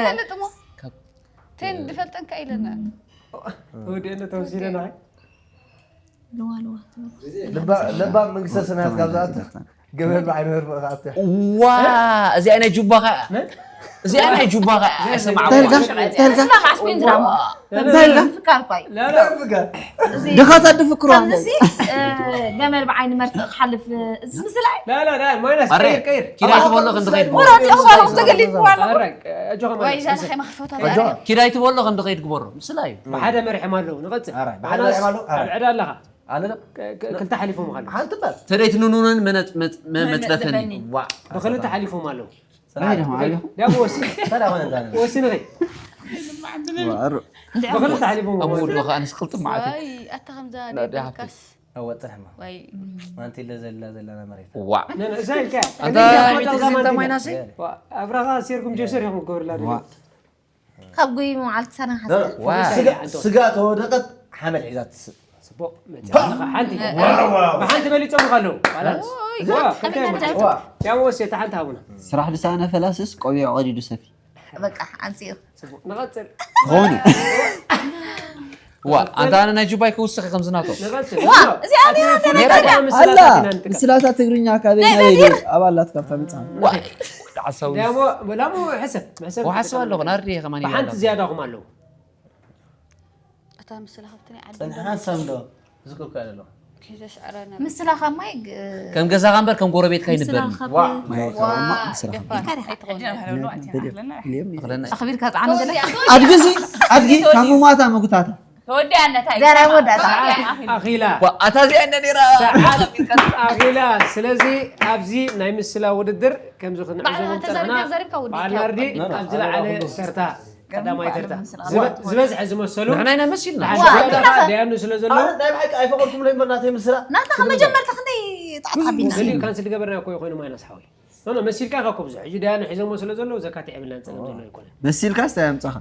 ቴን ድፈልጠንካ ኢለና። ወዲአነ ተወሲደና። ልዋ ልዋ ልባ- ለባም መንግስተ ሰማያት ካብ ዝኣቱ ገበል ብዓይነ መርፍእ ክኣቱ ዋ እዚኣ ናይ ጁባኻ እያ እዚኣ ናይ ጁባኻ እያ ኣይሰማዕኩ ተልካ ተልካ ስማ ማስኩን ድራማ ተልካ ፍካር ኳይ ላ ላ ፍገር ድኻታት ድፍክሩ ከምዚ ገመል ብዓይኒ መርፍእ ክሓልፍ እዚ ምስላ ላ ላ ላ ማይናስ ኣረ ቀይር ቀይር። ኪዳይ ትበሎ ክንዲ ከይድ ግበሮ ወራድ ለኽባሮም ተገሊፍዋ ኣረ ኣጆኻ ማይናስ። ወይዛ ንኸይ መኽፈታ ኪዳይ ትበሎ ክንዲ ከይድ ግበሮ ምስላ እዩ ብሓደ መሪሖም ኣለዉ። ንቐጽል። ኣረ፣ ብሓደ መሪሖም ኣለዉ። ኣረ። ኣብ ዕዳ ኣለኻ። ኣነ ዶ ክ- ክ- ክልተ ሓሊፎም ኣለዉ። ሓንቲ በል ተደይት ንኑነን መነጥ- መጥ- መ- መጥለፈኒ መጥለፈኒ። ዋ ብክልተ ሓሊፎም ኣለዉ። ናይ ደማ ኣለኹ ዳሞ ወሲ እንታይ ዳኾነ እንታይ ወሲ ንኸይ ዋሩ ብክልተ ሓሊፎም ኣብ ኣለዉ። ሙድ ኸዓ ንስክልቲ ማዓት ወይ ኣታ ከምዛ ላ፣ ደይ ሃብቲ። ደብርካስ ኣወፅሕ ማ ወይ ማንቲ ለ ዘላ ዘለና መሬት ዋ ነነ እዛ ኢልካ ኣንታ ሚቲ ግዜ እንተ ማይናሲ ኣብራኻ ሴርኩም ጀሰር ኢኹም ክገብርላ ዋ ካብ ጉይ መዓልቲ ሰና ሓሰ ዋ ስጋ ተወደቀት ሓመድ ሒዛ ትስእ ጽቡቕ መጽእ ሓንቲ ብሓንቲ በሊጾም ኣለዉ። ባላንስ ኦይ፣ ዋ ከመይ ክልተ ናቸው? ዋ ያው ወሲ ተሓንታ ሃቡና ስራሕ ልሳነ ፈላስስ ቆቢዕ ቀዲዱ ሰፊ በቃ ኣምፅኡ ጽቡቕ ንቐጽል። ክኸውን እዩ። ዋ ኣንታ ኣነ ናይ ጁባይ ክውስኽ ከምዝናቶ ንቐጽል። ዋ እዚኣ ኣላ ምስላታት ኢና ንጥቀም። ምስላታት ትግርኛ ካበይ ናበይ ድዩ ኣባላት ካብታ መፅኣ ዓሳዊ ዳሞ ላሞ ሕሰብ ሕሰብ ወሓስብ ኣለኹ ናርዲ ከማን ብሓንቲ ዝያዳኹም ኣለዉ። እታ ምስላ ካብቲ ናይ ዓዲ ፅንሓ ሰምዶ ዝክልኩ ኣለኹ ከይተስዕረና ምስላ ካብ ማይ ግ- ከም ገዛኻ እምበር ከም ጎረቤትካ ይንበር ምስላ ካብ ዋ ማየት ዋ ምስራሕ ኢልካ ዲኻ? ሊም ኣኽለና ኣኽቢርካ ፃዕኑ ገለ ኣድግዚ ኣድጊ ካብ ሙማታ መጉታታ ተወዲኣነታ ገና ወዳእታ ኣኺላ ዋ ኣታ እዚኣ እንደ ነራ ኣኺላ። ስለዚ ኣብዚ ናይ ምስላ ውድድር ከምዚ ክንዕዘቦም ዝጸናሕና በዓል ናርዲ ኣብ ዝለዓለ ተርታ ቀዳማይ ተርታ ዝበ- ዝበዝሐ ዝመሰሉ ንሕና ኢና መሲልና ሓደ ዝያዳ ደያኑ ስለ ዘሎ ናይ ብሓቂ ኣይፈቐድኩም ለይምበር ናተይ ምስላ ናታ ከመጀመርታ ክንደይ ጣዕጣ ቢልሲ ገሊኡ ካንስል ገበርና እኮ ይኾይኑ ማይናስ ሓወይ ኖ ኖ መሲልካ ካብ ከብዙ ሕጂ ደያኑ ሒዞሞ ስለ ዘለዉ ዘካትዕ የብልናን ጸገም ዘሎ ኣይኮነን መሲልካ ስታይ ኣምፃኻ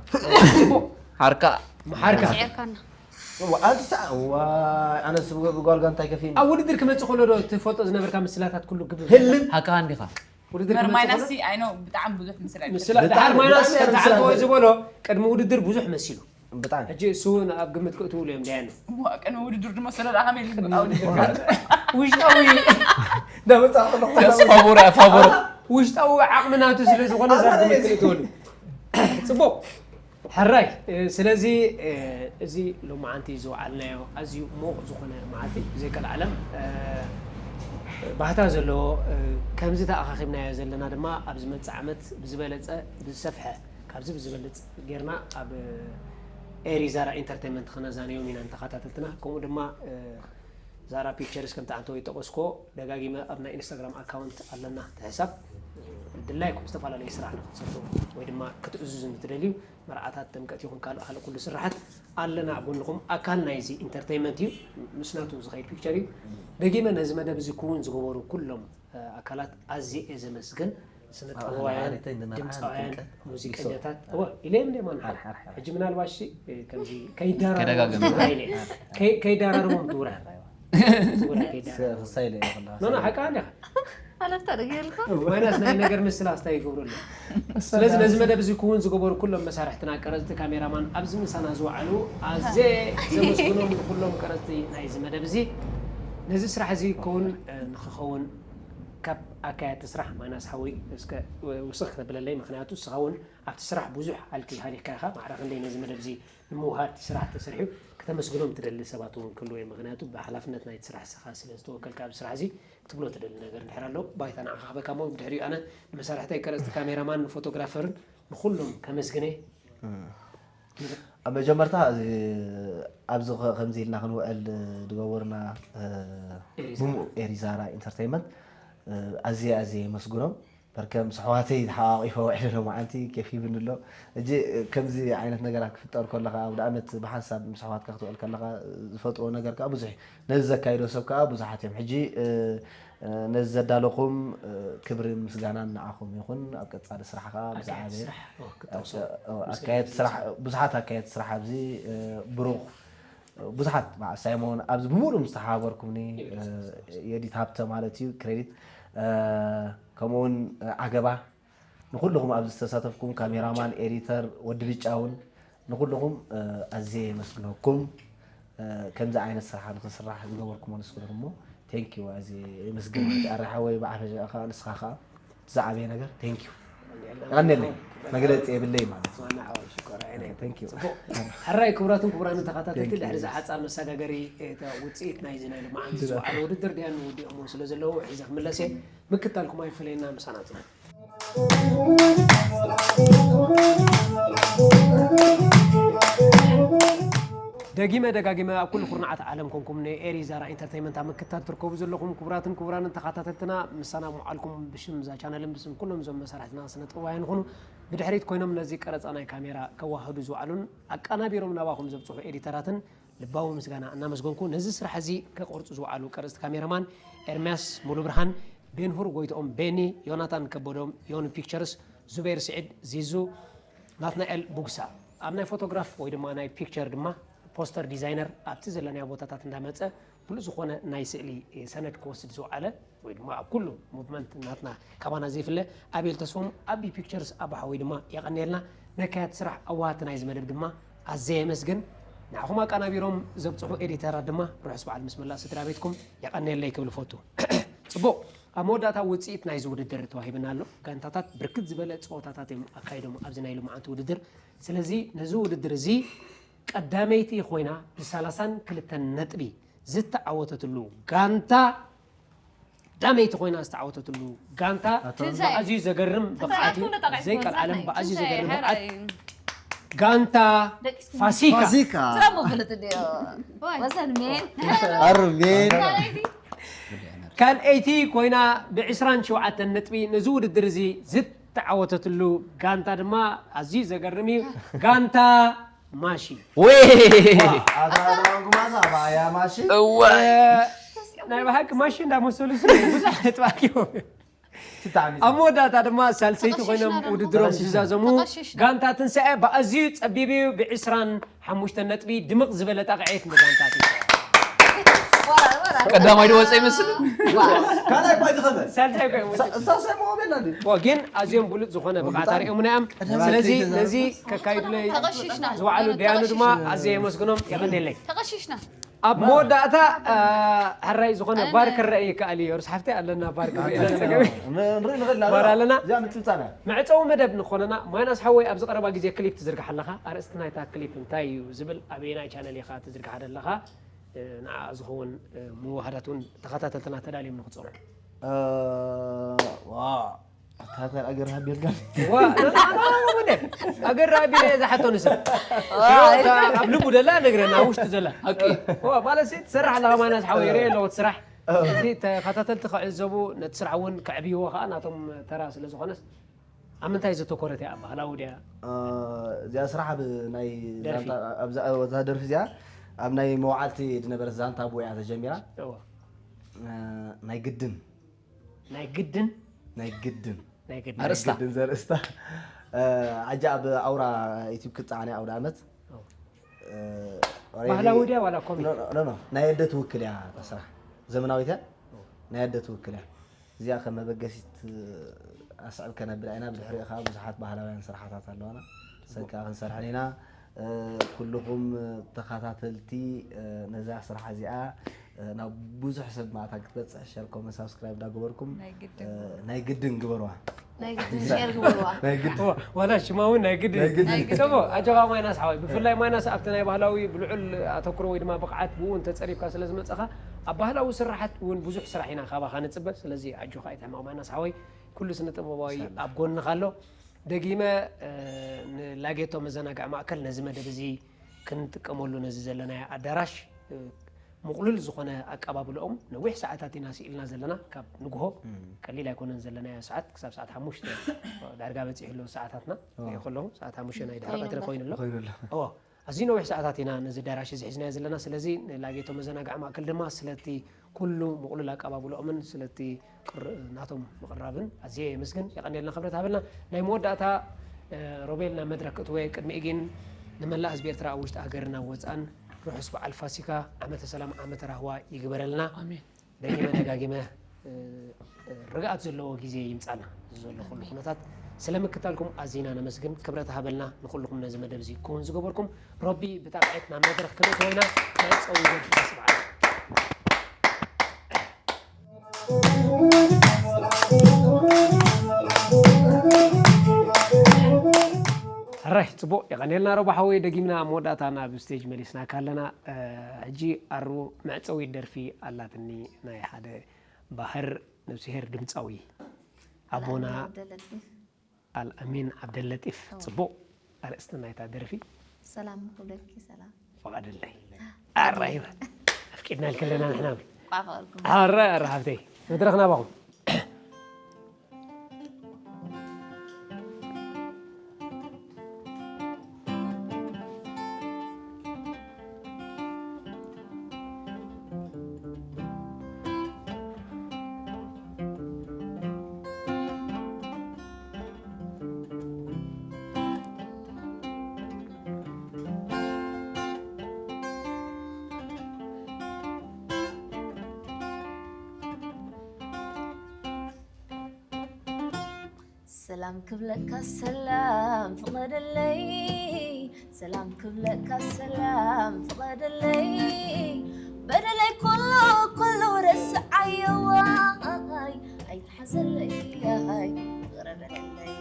ሓርካ ሓርካ ሽዕርካና ኣንሳ ዋይ ኣነስ ብጓልጋ እንታይ ከፊ ኣብ ውድድር ክመጽእ ከሎ ዶ ትፈልጦ ዝነበርካ ምስላታት ኩሉ ግብ ህልም ሓካ እንዲኻ ውድድር መር ክመጽእ ማይናስ ከሎ ሲ ኣይኖ ብጣዕሚ ብዙሕ ምስላ ምስላ ድሓር ማይናስ ከም ተሓልፈዎ ዝበሎ ቅድሚ ውድድር ብዙሕ መሲሉ ብጣዕሚ ሕጂ እሱ እውን ኣብ ግምት ክእትውሉ እዮም ደያኑ ቅድሚ ውድድር ድማ ስለ ደኣ ከመይ ልግምት ኣብ ውድድር ውሽጣዊ ደመጻ ከለኹ ፋቦር ፋቦር ውሽጣዊ ዓቕሚ ናቱ ስለ ዝኾነ እዛ ግምት ክእትወሉ ጽቡቕ ሕራይ ስለዚ እዚ ሎማዓንቲ ዝወዓልናዮ ኣዝዩ ምዉቕ ዝኾነ መዓልቲ ብዘይካል ዓለም ባህታ ዘለዎ ከምዚ ተኣኻኺብናዮ ዘለና ድማ ኣብ ዝመፅእ ዓመት ብዝበለፀ ብዝሰፍሐ ካብዚ ብዝበልፅ ጌርና ኣብ ኤሪ ዛራ ኢንተርቴንመንት ክነዛንዮም ኢና ንተኸታተልትና። ከምኡ ድማ እ፣ ዛራ ፒክቸርስ ከምቲ ኣንተ ወይ ጠቀስኮ ደጋጊመ ኣብ ናይ ኢንስታግራም ኣካውንት ኣለና። እቲ ሕሳብ ድላይኩም ዝተፈላለዩ ስራሕ ንክትሰርሑ ወይ ድማ ክትእዝዙ ንትደልዩ መርዓታት፣ ጥምቀት ይኹን ካልእ ካልእ ኩሉ ስራሓት ኣለና ኣብ ጎንኹም። ኣካል ናይዚ ኢንተርቴንመንት እዩ፣ ምስናቱ ዝኸይድ ፒክቸር እዩ። ደጊመ ነዚ መደብ እዚ ክውን ዝገበሩ ኩሎም ኣካላት ኣዝየ እየ ዘመስግን። ስነ ጥበባውያን፣ ድምፃውያን፣ ሙዚቀኛታት እወ ኢለዮም ደማን። ሕጂ ምናልባት ሲ ከምዚ ከይዳራረቦም ትውራ ኢለ ከይዳራረቦም ትውራ ትውራ ከይዳራረቦም ኖ ኖ ሓቃ እንዲኻ ኣለፍታ ደገ ኢልካ። ወይናስ ናይ ነገር ምስላ ስታይ ይገብሩ ኣሎ። ስለዚ ነዚ መደብ እዚ ክውን ዝገበሩ ኩሎም መሳርሕትና፣ ቀረፅቲ፣ ካሜራማን ኣብዚ ምሳና ዝወዓሉ ኣዜ ዘመስግኖም ንኩሎም ቀረፅቲ ናይዚ መደብ እዚ። ነዚ ስራሕ እዚ ክውን ንክኸውን ካብ ኣካየድቲ ስራሕ ማይናስ ሓወይ እስከ ውስኽ ክተብለለይ፣ ምክንያቱ እስኻ እውን ኣብቲ ስራሕ ብዙሕ ሃልኪ ሃሊኽካ ኢኻ። ማዕረ ክንደይ ነዚ መደብ እዚ ንምውሃድ ስራሕ ተሰሪሑ ከተመስግኖም ትደሊ ሰባት እውን ክህልዉ እዮም። ምክንያቱ ብሓላፍነት ናይቲ ስራሕ እስኻ ስለ ዝተወከልካ ኣብዚ ስራሕ እዚ ክትብሎ ትደሊ ነገር እንድሕር ኣሎ ባይታ ንዓኻ ክበካ እሞ ብድሕሪኡ ኣነ ንመሳርሕተይ ቀረፅቲ ካሜራማን ንፎቶግራፈርን ንኩሎም ከመስግነ። ኣብ መጀመርታ ኣብዚ ከምዚ ኢልና ክንውዕል ዝገበሩና ብሙኡ ኤሪዛራ ኢንተርቴይንመንት ኣዝየ ኣዝየ የመስግኖም። በርከም ስሕዋተይ ተሓቋቒፈ ውዒለ ሎማዓንቲ ኬፍ ሂብኒ ኣሎ። እጂ ከምዚ ዓይነት ነገራት ክፍጠር ከለኻ ኣብ ንኣብነት ብሓንሳብ ምስ ኣሕዋትካ ክትውዕል ከለኻ ዝፈጥሮ ነገር ከዓ ብዙሕ እዩ። ነዚ ዘካይዶ ሰብ ከዓ ብዙሓት እዮም። ሕጂ ነዚ ዘዳለኹም ክብርን ምስጋናን ንዓኹም ይኹን። ኣብ ቀፃሊ ስራሕ ከዓ ብዝዓበየ ኣካየድቲ ስራሕ ብዙሓት ኣካየድቲ ስራሕ ኣብዚ ብሩኽ ብዙሓት ሳይሞን ኣብዚ ብምሉእ ምስ ተሓባበርኩምኒ የዲት ሃብተ ማለት እዩ ክሬዲት ከምኡውን ዓገባ ንኩልኹም ኣብዚ ዝተሳተፍኩም ካሜራማን ኤዲተር ወዲ ብጫ እውን ንኩልኹም ኣዝየ የመስግነኩም። ከምዚ ዓይነት ስራሕ ንክስራሕ ዝገበርኩሞ ንስኹም እሞ ቴንኪዩ ኣዝየ የመስግን። ኣረ ሓወይ ብዓፈሻ ከዓ ንስኻ ከዓ ዝዓበየ ነገር ቴንኪዩ። የቐንየለይ መግለፂ የብለይ ማለት እዩ። ዋና ሓወይ ሽኮር ኣይነ Thank you። ፅቡቕ። ሕራይ ክቡራትን ክቡራንን ተኸታተልቲ Thank you። ድሕሪ ዝሓፃር መሰጋገሪ እቲ ውፅኢት ናይዚ ናይ ልምዓንቲ ዝወዓለ ውድድር ድያኑ ወዲኦሞ ስለ ዘለዉ ሒዘ ክምለስ እየ። ምክታልኩም ኣይፈለየና ምሳና ፅኑ። ደጊመ ደጋጊመ ኣብ ኩሉ ኩርናዓት ዓለም ኮንኩም ንኤሪ ዛራ ኢንተርተይመንት ኣብ ምክታል ትርከቡ ዘለኹም ክቡራትን ክቡራንን ተኸታተልትና ምሳና ምዓልኩም ብሽም እዛ ቻነልን ብስም ኩሎም እዞም መሳርሕትና ስነ ጥበባውያን ይኹኑ ብድሕሪት ኮይኖም ነዚ ቀረፃ ናይ ካሜራ ከዋህዱ ዝውዓሉን ኣቀናቢሮም ናባኹም ዘብፅሑ ኤዲተራትን ልባዊ ምስጋና እናመስገንኩ ነዚ ስራሕ እዚ ከቆርፁ ዝውዓሉ ቀረፅቲ ካሜራማን ኤርምያስ ሙሉብርሃን፣ ቤንሁር ጎይትኦም፣ ቤኒ፣ ዮናታን ከበዶም፣ ዮኒ ፒክቸርስ፣ ዙቤር ስዒድ፣ ዚዙ፣ ናትናኤል ቡግሳ ኣብ ናይ ፎቶግራፍ ወይ ድማ ናይ ፒክቸር ድማ ፖስተር ዲዛይነር ኣብቲ ዘለናዮ ቦታታት እንዳመፀ ብሉፅ ዝኾነ ናይ ስእሊ ሰነድ ክወስድ ዝወዓለ ወይ ድማ ኣብ ኩሉ ሙቭመንት ናትና ካባና ዘይፍለ ኣቤል ተስፎም ኣቢ ፒክቸርስ ኣባሓ ወይ ድማ የቐንየልና ነካያት ስራሕ ኣዋሃቲ ናይዚ መደብ ድማ ኣዘየ የመስግን ንዓኹም ኣቀናቢሮም ዘብፅሑ ኤዲተራት ድማ ርሑስ በዓል ምስ መላእ ስድራ ቤትኩም የቐንየለይ ክብል ፈቱ ፅቡቕ ኣብ መወዳእታ ውፅኢት ናይዚ ውድድር ተዋሂብና ኣሎ ጋንታታት ብርክት ዝበለ ፀወታታት እዮም ኣካይዶም ኣብዚ ናይ ልምዓንቲ ውድድር ስለዚ ነዚ ውድድር እዚ ቀዳመይቲ ኮይና ብሰላሳን ክልተን ነጥቢ ዝተዓወተትሉ ጋንታ ቀዳመይቲ ኮይና ዝተዓወተትሉ ጋንታ ኣዝዩ ዘገርም ብቕዓት እዩ ዘይቀልዓለም ብኣዝዩ ዘገርም ብቕዓት ጋንታ ፋሲካ ፋሲካ ስራሞ ፍልጥ ድዮ ወሰን ሜን ኣሩ ሜን ካልኣይቲ ኮይና ብ ዕስራን ሸውዓተን ነጥቢ ነዚ ውድድር እዚ ዝተዓወተትሉ ጋንታ ድማ ኣዝዩ ዘገርም እዩ ጋንታ ማሺ ወይ ኣታ ኣታ ጉማዛ ባያ ማሺ እዋ ናይ ብሓቂ ማሺ እንዳመሰሉ ብዙሕ ነጥቢ ኣኪቦም ኣብ መወዳእታ ድማ ሳልሰይቲ ኮይኖም ውድድሮም ዝዛዘሙ ጋንታ ትንሳኤ ብኣዝዩ ፀቢብ እዩ ብዕስራን ሓሙሽተን ነጥቢ ድምቕ ዝበለ ጣቕዒት ንጋንታ ትንሳኤ ቀዳማይ ድወፀ ይመስል ካልኣይ እኳ ኣይተኸበ ሳልሳይ እኳ ይመስል እሳሰ መሆን የለን ግን ኣዝዮም ብሉፅ ዝኾነ ብቕዓት ኣሪኦምና እዮም ስለዚ ነዚ ከካይዱለይ ዝወዓሉ ደያኑ ድማ ኣዝየ የመስግኖም የቐንየለይ ተቐሺሽና ኣብ መወዳእታ ሕራይ ዝኾነ ባር ክረአ ይከኣል እዩ ርስ ሓፍቲ ኣለና ባር ክረአ ጸገም ባር ኣለና መዕፀዊ መደብ ንኾነና ማይናስ ሓወይ ኣብዚ ቀረባ ግዜ ክሊፕ ትዝርግሓ ኣለኻ ኣርእስቲ ናይታ ክሊፕ እንታይ እዩ ዝብል ኣበየናይ ቻነል ኢኻ ትዝርግሓ ዘለኻ ንዓ ዝኸውን ምውሃዳት እውን ተኸታተልትና ተዳልዮም ንክፀሩ ካታ ኣገር ሃቢርካ ዋ ኣገር ሃቢረ ዝሓቶ ንሰብ ኣብ ልቡ ደላ ነግረና ኣብ ውሽጡ ዘላ ዋ ማለት ሲ ትሰርሕ ኣለኻ ማይናስ ሓወይ ይርኢ ኣለዎ እቲ ስራሕ እዚ ተኸታተልቲ ክዕዘቡ ነቲ ስራሕ እውን ከዕብይዎ ከዓ ናቶም ተራ ስለ ዝኾነስ ኣብ ምንታይ ዘተኮረት እያ ባህላዊ ድያ እዚኣ ስራሕ ኣብ ናይ ደርፊ። ዛንታ ኣብዛ እዛ ደርፊ እዚኣ ኣብ ናይ መውዓልቲ ዝነበረት ዛንታ ኣቦ እያ ተጀሚራ እዋ ናይ ግድን ናይ ግድን ናይ ግድን ናይ ግድን ኣርእስታ። ግድን ዘርእስታ ዓጃ ኣብ ኣውራ ዩቲብ ክፀዓነ ኣውደ ዓመት ባህላዊ ድያ ዋላ ኮሜዲ ኖ ኖ ናይ ኣደ ትውክል እያ እታ ስራሕ ዘመናዊት እያ ናይ ኣደ ትውክል እያ እዚኣ ከም መበገሲት ኣስዕብ ከነብላ ኢና ብድሕሪኡ ከዓ ብዙሓት ባህላውያን ስራሕታት ኣለዋና ሰንካ ክንሰርሐን ኢና ኩልኹም ተኸታተልቲ ነዛ ስራሕ እዚኣ ናብ ብዙሕ ሰብ ማእታ ክትበፅሕ ሸር ኮመንት ሳብስክራይብ እንዳገበርኩም ናይ ግድን ናይ ግድን ግበርዋ ናይ ግድን ሼር ግበርዋ ናይ ግድን ዋላ ሽማ እውን ናይ ግድን ናይ ግድን ሰቦ ኣጆኻ ማይናስ ሓወይ ብፍላይ ማይናስ ኣብቲ ናይ ባህላዊ ብልዑል ኣተኩሮ ወይ ድማ ብቕዓት ብኡ እንተፀሪብካ ስለ ዝመፀኻ ኣብ ባህላዊ ስራሓት እውን ብዙሕ ስራሕ ኢና ካባኻ ንፅበ ስለዚ ኣጆኻ ኣይትሕመቕ ማይናስ ሓወይ ኩሉ ስነ ጥበባዊ ኣብ ጎንኻ ኣሎ ደጊመ ንላጌቶ መዘናግዒ ማእከል ነዚ መደብ እዚ ክንጥቀመሉ ነዚ ዘለናዮ ኣዳራሽ ምቕሉል ዝኾነ ኣቀባብልኦም ነዊሕ ሰዓታት ኢና ስኢልና ዘለና ካብ ንግሆ ቀሊል ኣይኮነን ዘለናዮ ሰዓት ክሳብ ሰዓት ሓሙሽተ ዳርጋ በፂሑ ኣሎ ሰዓታትና ሪኦ ከለኹ ሰዓት ሓሙሽተ ናይ ድሕሪ ቀትሪ ኮይኑ ኣሎ ኮይኑሎ እዎ ኣዝዩ ነዊሕ ሰዓታት ኢና ነዚ ኣዳራሽ እዚ ሒዝናዮ ዘለና ስለዚ ንላጌቶ መዘናግዒ ማእከል ድማ ስለቲ ኩሉ ምቕሉል ኣቀባብልኦምን ስለቲ ናቶም ምቕራብን ኣዝየ የመስግን የቐንየልና ክብረት ሃበልና ናይ መወዳእታ ሮቤል ናብ መድረክ ክትወ ቅድሚኡ ግን ንመላእ ህዝቢ ኤርትራ ኣብ ውሽጢ ሃገርን ኣብ ወፃእን ርሑስ በዓል ፋሲካ ዓመተ ሰላም ዓመተ ራህዋ ይግበረልና ኣሜን ደጊመ ደጋጊመ ርግኣት ዘለዎ ግዜ ይምፃና እዚ ዘሎ ኩሉ ኩነታት ስለምክታልኩም ኣዚና ነመስግን ክብረት ሃበልና ንኩልኩም ነዚ መደብ እዚ ክውን ዝገበርኩም ረቢ ብጣቕዒት ናብ መድረክ ክነእትዎ ኢና መፀዊ ወዲ ስብዓት ሕራይ ፅቡቅ የቀንየልና ረቡ ሓወይ ደጊምና ኣብ መወዳእታ ናብ ስቴጅ መሊስናካ ኣለና ሕጂ ኣሩ መዕፀዊት ደርፊ ኣላትኒ ናይ ሓደ ባህር ነብስሄር ድምፃዊ ኣቦና ኣልኣሚን ዓብደለጢፍ ፅቡቅ ኣርእስቲ ናይታ ደርፊ ሰላም ክብለኪ ሰላም ፈቐደለይ ኣራይበ ኣፍቂድናልኪ ኣለና ንሕና ቋፈርኩም ኣረ ኣረ ሓብተይ መድረኽ ናባኹም ሰላም ክብለካ ሰላም ፍቐደለይ ሰላም ክብለካ ሰላም ፍቐደለይ በደለይ ኩሉ ኩሉ ረስዓዮ ዋይ ኣይትሓዘለይ ይቕረ በለለይ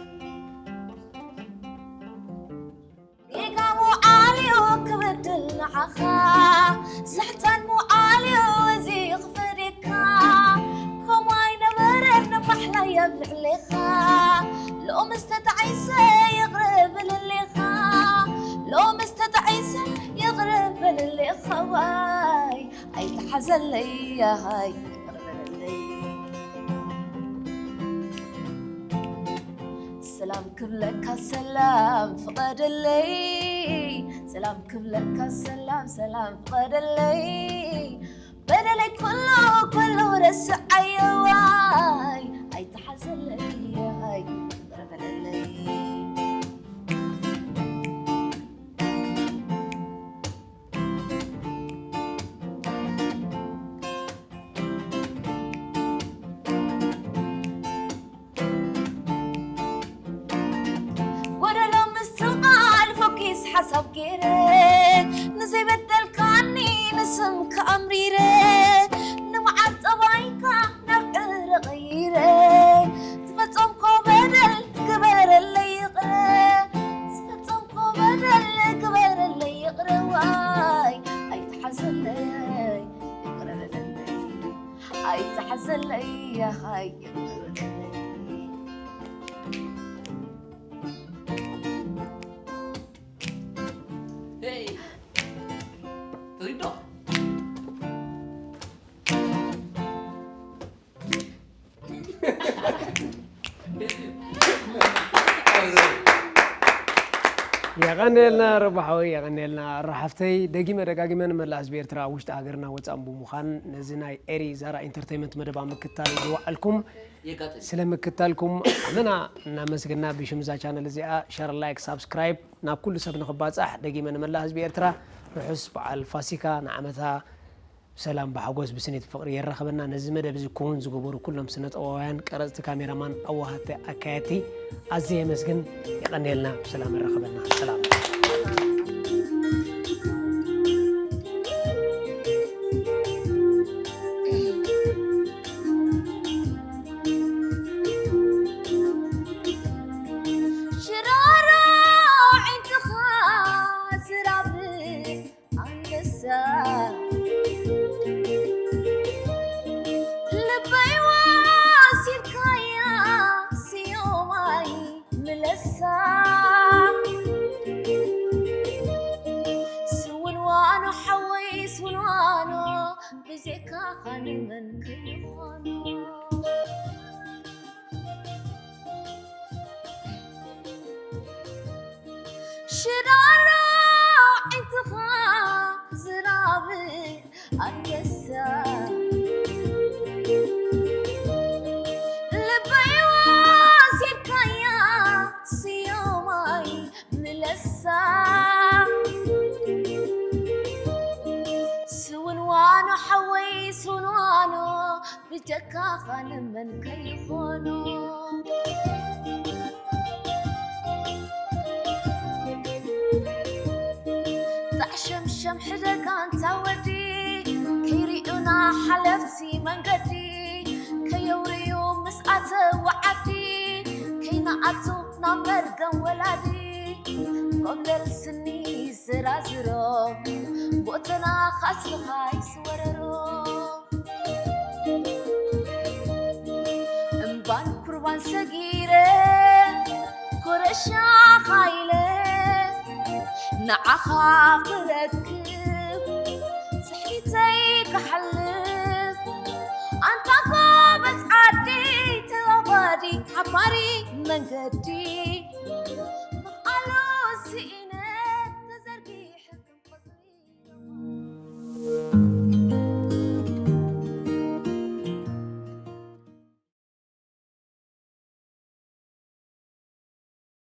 ጌጋ ምውዓልዮ ክብድል ንዓኻ ስሕተን ምውዓልዮ እዚ ክፈድየካ ከምኡ ኣይነበረን ንማሕላይ ኣብ ልዕሌኻ ሎምስ ተጣዒሰ ይቕረ በለለኻ ሎምስ ተጣዒሰ ይቕረ በለለኻ ዋይ ኣይትሓዘለይ ያሃይ ይቕረ በለለይ ሰላም ክብለካ ሰላም ፍቐደለይ ሰላም ክብለካ ሰላም ሰላም ፍቐደለይ በደለይ ኩሉ ኩሉ ረስዓዮ ዋይ ኣይትሓዘለይ ያሃይ ይቕረ በለለይ ጎደሎ ምስል ቃል ፎኪስ ሓሳብ ገይረ ንዘይበደልካኒ ንስምካ ኣምሪረ ንመዓር ጠባይካ ናብ ዕረ ቀይረ ዝፈጸምኮ በደል ግበረለይ ይቕረ ዝፈጸምኮ በደል ግበረለይ ይቕረ ዋይ ኣይትሓዘለይ ይቕረ በለለይ ኣይትሓዘለይ ያሃይ ይቕረ በለለይ የቐንየልና ረቡ ሓወይ፣ የቐንየልና ራሓፍተይ። ደጊመ ደጋጊመ ንመላእ ህዝቢ ኤርትራ ኣብ ውሽጢ ሃገርና ወፃእን ብምዃን ነዚ ናይ ኤሪ ዛራ ኢንተርቴይመንት መደብ ኣብ ምክታል ዝወዓልኩም ስለ ምክታልኩም ኣመና እናመስግና ብሽም እዛ ቻነል እዚኣ ሸር፣ ላይክ፣ ሳብስክራይብ ናብ ኩሉ ሰብ ንኽባፃሕ ደጊመ ንመላእ ህዝቢ ኤርትራ ርሑስ በዓል ፋሲካ ንዓመታ ብሰላም ብሓጎስ ብስኒት ፍቕሪ የራኸበና። ነዚ መደብ እዚ ክውን ዝገበሩ ኩሎም ስነ ጥበባውያን፣ ቀረፅቲ፣ ካሜራማን፣ ኣዋሃድቲ፣ ኣካየድቲ ኣዝየ የመስግን። የቐንየልና። ብሰላም የራኸበና። ሰላም። ሽራሮ ዒንትኻ ዝራብእ ኣንበሳ ልበይ ወሲድካያ ስዮማይ ምለሳ ስውንዋኖ ሓወይ ስውንዋኖ ብዜካኻ ንመን ከይኾኖ ሽራሮ ዒንትኻ ዝራብእ ኣንበሳ ልበይ ወሲድካያ ስዮማይ ምለሳ ስውንዋኖ ሓወይ ስውንዋኖ ብጀካኻ ንመን ከይኾኖ ጣዕሸምሸም ሕደጋ እንታ ወዲ ከይርእዩና ሓለፍቲ መንገዲ ከየውርዩ ምስ ኣተው ዓዲ ከይንኣቱ ናብ መርገም ወላዲ ኮብለል ስኒ ዝራዝሮ ጎተና ካስልኻ ይስወረሮ እምባን ኩርባን ሰጊረ ኮረሻኻ ኢለ ንዓኻ ክረክብ ስሒተይ ክሓልፍ ኣንታ ጎበዝ ዓዲ ተዋጓዲ ሓባሪ መንገዲ